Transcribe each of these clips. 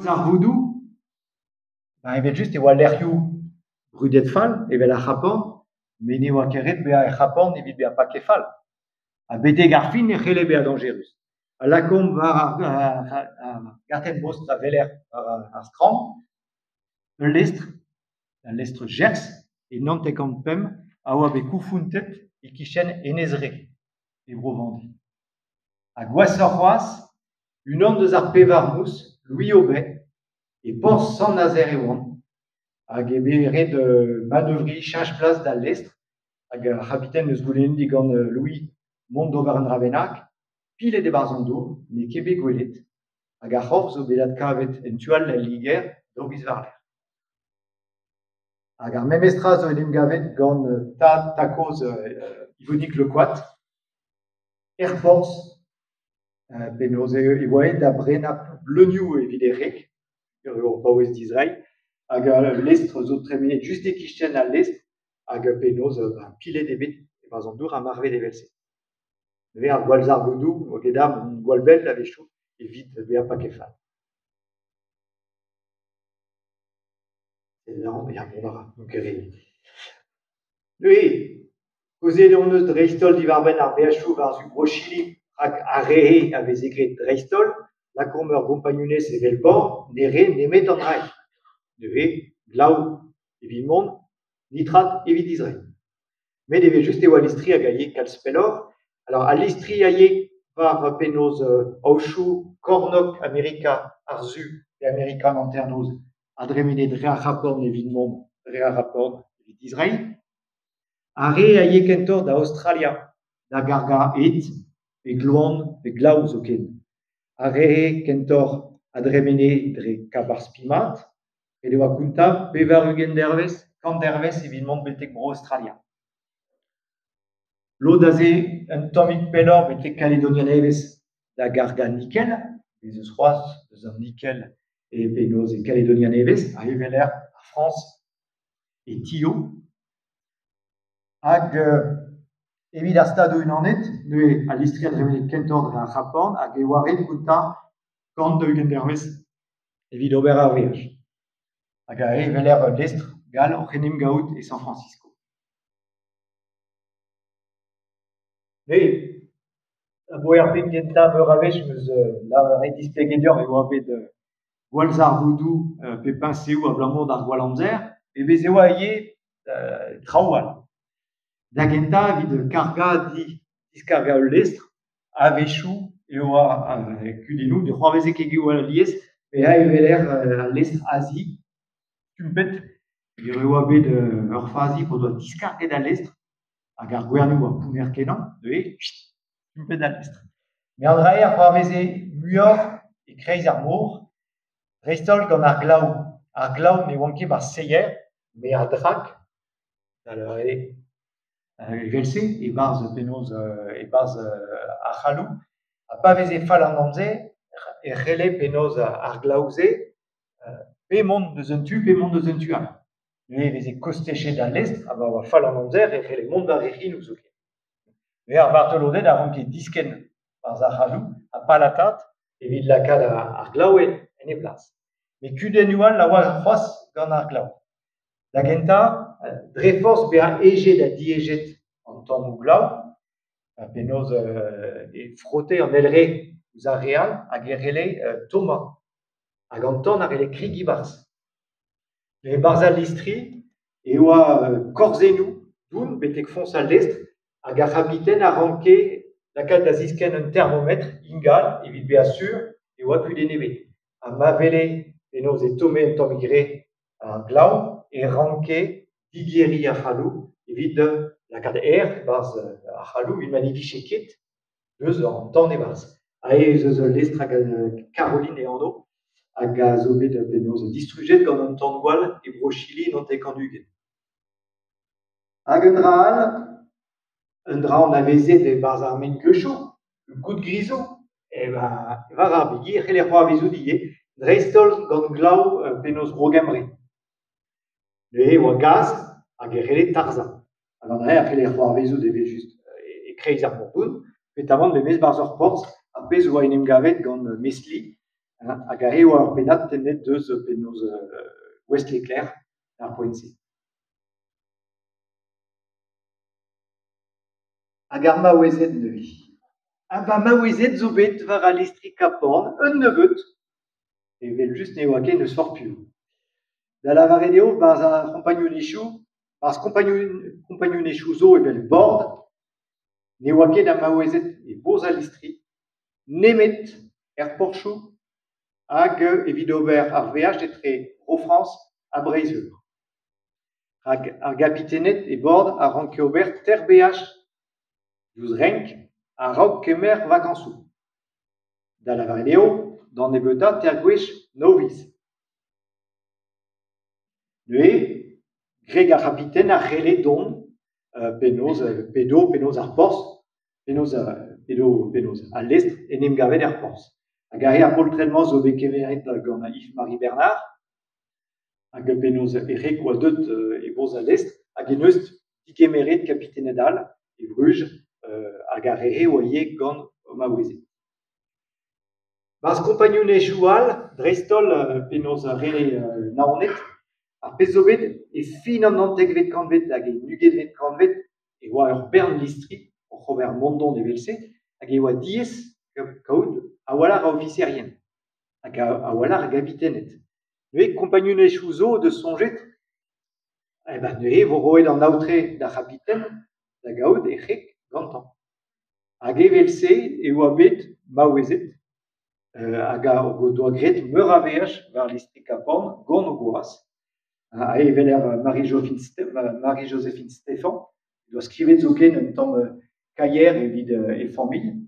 Darvoudoù, ba evel-just e oa lec'hioù brudet fall evel ar C'hab Horn met ne oa ket ret bezañ er C'hab Horn evit bezañ paket fall. Ha betek ar fin e c'helle bezañ dañjerus. Ha lakaomp war ar gartenn-bost a weler war ar skramm ul lestr, al lestr Jerz e 905 a oa bet koufontet e-kichen Enez Re e Bro-Vañde. Ha gwashoc'h c'hoazh, unan eus ar pevar mous, Louis Aubet, e porzh Sant-Nazer e oant hag eo bet ret manevriñ, cheñch plas d'al lestr hag ar c'habiten 'neus goulennet digant Louis mont d'ober un dra bennak. Pilet e-barzh an dour, n'eo ket bet gwelet hag ar c'horf zo bet adkavet en tu all d'al Liger daou viz war-lerc'h. Hag ar memes tra zo en em gavet gant tad tad-kozh Yvonig Le Coat er porzh penaos e oa aet da brenañ bleunioù evit e wreg o paouez distreiñ hag al lestr zo tremenet just e-kichen al lestr hag penaos pilet eo bet e-barzh an dour ha marvet evel-se. Neuze ar gwallzarvoudoù n'oa ket da mont gwall bell a-wechoù evit bezañ paket fall. Ya, mont a ra, n'on ket re. Neuze, kaozeet hon eus dreist-holl diwar-benn ar beajoù war-zu Bro-Chili rak ar re-se a veze graet dreist-holl. Lakaomp ur gompagnunezh evel Bord ne rae nemet an dra-se. Neuze, glav evit mont, nitrat evit distreiñ. Met evel-just e oa listri hag a yae kalz pelloc'h. Alors al listri a yae war penaos aochoù kornôg Amerika ar Su pe Amerika an Hanternoz a dremene dre ar C'hab Horn evit mont, dre ar C'hab Horn evit distreiñ. Ar re a yae kentoc'h da Aostralia da gargañ ed pe gloan pe glaou zoken. Ar re-se kentoc'h a dremene dre Kab ar Spi-Mat ret e oa kontañ 80 dervezh, 100 dervezh evit mont betek Bro-Aostralia. Lod aze un tammig pelloc'h betek Kaledonia-Nevez da gargañ nikel, bez' eus c'hoazh eus an nikel e penaos e Kaledonia-Nevez hag e weler ar Frañs e Tio. Hag evit ar Stadoù-Unanet neuze al listri a dremene kentoc'h dre ar C'hab Horn hag e oa ret kontañ 140 dervezh evit ober ar veaj. Hag aze e weler ul lestr gall oc'h en em gaout e San Francisco. Me, abaoe ar penn-kentañ meur a wech 'm eus lavaret displeget deoc'h e oa bet gwallzarvoudoù pe peñseoù abalamour d'ar gwallamzer met bez' e oa ivez traoù all. Da gentañ evit kargañ diskargañ ul lestr a-wechoù e oa kudennoù ne c'hoarveze ket gwall alies met aze e weler al lestr Asie tumpet peogwir e oa bet ur fazi p'o doa diskarget al lestr hag ar gwernioù a oa pounner-kenañ neuze tumpet al lestr. Met an dra-se a c'hoarveze muioc'h e-kreiz ar mor dreist-holl gant ar glav. Ar glav ne oant ket 'barzh seier met a-drak da lavaret eo evel-se e-barzh penaos e-barzh ar c'haloù ha pa veze fall an amzer e c'helle penaos ar glav-se pe mont eus un tu pe mont eus un tu all. Neuze e veze kostezet al lestr ha pa oa fall an amzer e c'helle mont war e c'hinoù zoken. Neuze ar vartoloded a ranke diskenn 'barzh ar c'haloù ha palatat evit lakaat ar glav en e blas. Met kudennoù all a oa c'hoazh gant ar glav. Da gentañ, dre forzh bezañ hejet ha dihejet an tammoù glav, penaos e frote an eil re ouzh ar re all hag e c'helle tommañ hag an tan a c'helle kregiñ 'barzh. E-barzh al listri e oa korzennoù don betek foñs al lestr hag ar c'habiten a ranke lakaat da ziskenn un termometr ingal evit bezañ sur e oa kudenn ebet. Ha ma wele penaos e tomme un tammig re ar glav e ranke digeriñ ar c'haloù evit lakaat aer e-barzh ar c'haloù evit ma ne vije ket eus an tan e-barzh. Aze ez eus ul lestr hag Caroline e anv hag a zo bet penaos distrujet gant an tan-gwall e Bro-Chili e 99. Hag un dra all, un dra anavezet e-barzh ar mengleuzioù, goudgrizoù, e war ar bigi e c'heller c'hoarvezout ivez, dreist-holl gant glav penaos Bro-Gembre. Neuze e oa gaz hag e c'helle tarzhañ. Hag an dra-se a c'helle c'hoarvezout evel-just e-kreiz ar mor-don, peotramant memes 'barzh ur porzh, ar pezh a oa en em gavet gant Mesli. Hag aze e oa ur pennad tennet deus penaos Ouest-Leclerc d'ar poent-se. Hag ar maouezed neuze. Ah ba maouezed zo bet war al listri Cap Horn un nebeud, evel-just ne oa ket n'eus forzh piv. Da lavaret eo 'barzh ar c'hompagnunezhioù, 'barzh kompagnunezhioù zo evel Bord ne oa ket a maouezed e bourzh al listri nemet er porzhioù hag evit ober ar veaj etre Bro-Frañs ha Breizh-Veur. Rak ar gapitened e bord a ranke ober teir beaj diouzh renk a-raok kemer vakañsoù. Da lavaret eo d'an nebeutañ teir gwech nav viz. Neuze, gwreg ar c'habiten a c'helle dont penaos p'edo penaos ar porzh penaos p'edo penaos al lestr en em gavet er porzh. Hag aze ar poltred-mañ zo bet kemeret gant Yves-Marie Bernard hag penaos e wreg oa deuet e bourzh al lestr hag en deus degemeret kapitened all e Bruges hag ar re-se oa ivez gant o maouezed. 'Barzh kompagnunezhioù all, dreist-holl penaos re Naoned, ar pezh zo bet e fin an naontekvet kantved hag en ugentvet kantved e oa ur bern listri oc'h ober mont-dont evel-se hag e oa diaes kaout a-walc'h a ofiserien hag a-walc'h a gabitened. Neuze kompagnunezhioù zo o deus soñjet eh ben neuze e vo roet an aotre d'ar c'habiten da gaout e wreg gantañ. Hag evel-se e oa bet maouezed hag o doa graet meur a veaj war listri Cap Horn gant o gwaz. Aze e weler Marie-Joséphine Stéphan he doa skrivet zoken un tamm kaier evit he familh.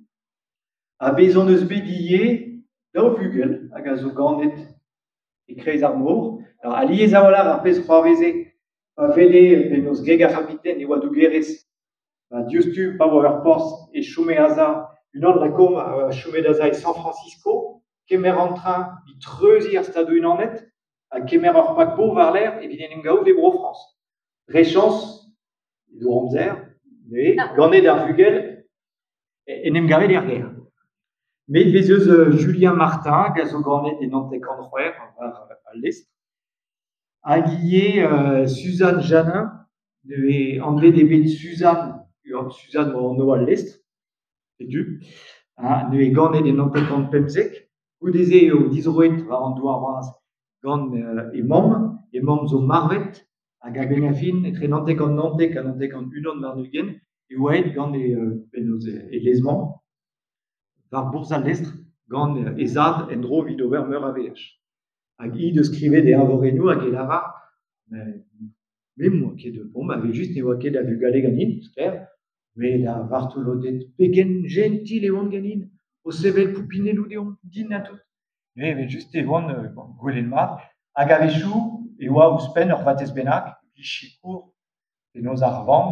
Ha bez' hon eus bet ivez daou vugel hag a zo ganet e-kreiz ar mor. Alies a-walc'h ar pezh c'hoarveze pa wele penaos gwreg ar c'habiten e oa dougerez ba diouzhtu pa oa ur porzh e chome aze unan lakaomp a chome aze e San Francisco, kemer an train evit treuziñ ar Stadoù-Unanet ha kemer ur paquebot war-lerc'h evit en em gavout e Bro-Frañs. Dre chañs edo amzer neuze ganet ar vugel en em gavet er gêr. Met bez' eus Julien Martin hag a zo ganet e 1906 war al lestr. Hag ivez Suzanne Janin, neuze anvet eo bet Suzanne, Suzanne oa anv al lestr, setu. Ha neuze ganet e 1915. Goude-se eo dizroet war an douar-bras gant he mamm. He mamm zo marvet hag a-benn ar fin etre 1919 ha 1921 e oa aet gant he penaos he lez-mamm war bourzh al lestr gant he zad en-dro evit ober meur a veaj. Hag hi deus skrivet e eñvorennoù hag e lavar me 'm boa ket bon evel-just ne oa ket a vugale ganin, sklaer, met ar vartoloded pegen jentil e oant ganin o sevel poupinelloù deomp din ha tout. Me evel-just e oan gwelet mat hag a-wechoù e oa ouzhpenn ur vatezh bennak evit sikour penaos ar vamm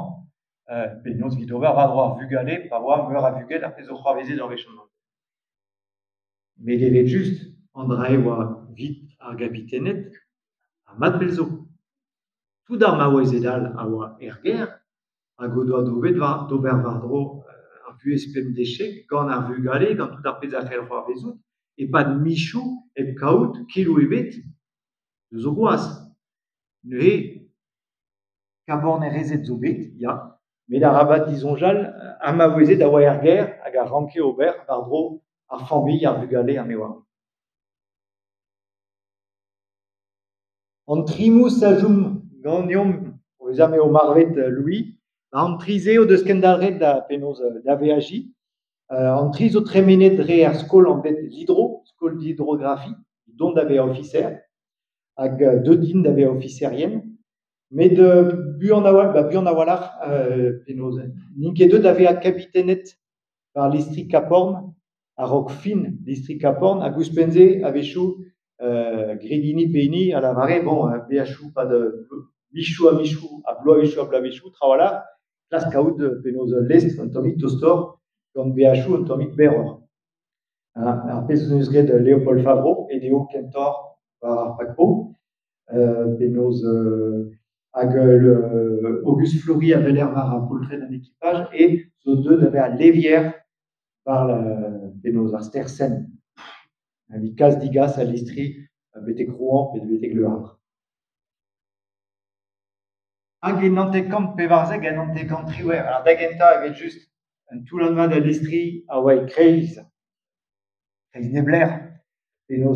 penaos evit ober war-dro ar vugale pa oa meur a vugel ar pezh zo c'hoarvezet ur wech amañ. Met evel-just an dra-se oa evit ar gabitened ha mat pell zo. Tout ar maouezed all a oa er gêr hag o doa d'ober war-dro ar vuhez pemdeziek gant ar vugale, gant tout ar pezh a c'hell c'hoarvezout e-pad mizioù hep kaout keloù ebet eus o gwaz. Neuze kabornerezed zo bet, ya, met arabat disoñjal ar maouezed a oa er gêr hag a ranke ober war-dro ar familh, ar vugale ha me 'oar. An tri mous a chom ganeomp o vezañ m'eo marvet Louis. An tri-se o deus kendalc'het da penaos da veajiñ. An tri zo tremenet dre ar skol anvet l'Hydro, skol d'hydrographie, dont da vezañ ofiser hag deuet int da vezañ ofiserien. Met buan a-walc'h ba buan a-walc'h penaos n'int ket deuet da vezañ kabitened war listri Cap Horn a-raok fin listri Cap Horn hag ouzhpenn-se a-wechoù graet hini pe hini a lavare bon beajoù 'pad mizioù ha mizioù ha bloavezhioù ha bloavezhioù trawalc'h klask kaout penaos ul lestr un tammig tostoc'h gant beajoù un tammig berroc'h. Ar pezh en deus graet Léopold Favreau aet eo kentoc'h war ar paquebot penaos hag Auguste Fleury a weler war ar poltred an ekipaj e zo deuet da vezañ levier war penaos ar stêr Seine. Evit kas-degas al listri betek Rouen pe betek Le Havre. Hag e 994 1998, da gentañ evel-just, un toullad mat a listri a oa e-kreiz, e-kreiz neblec'h penaos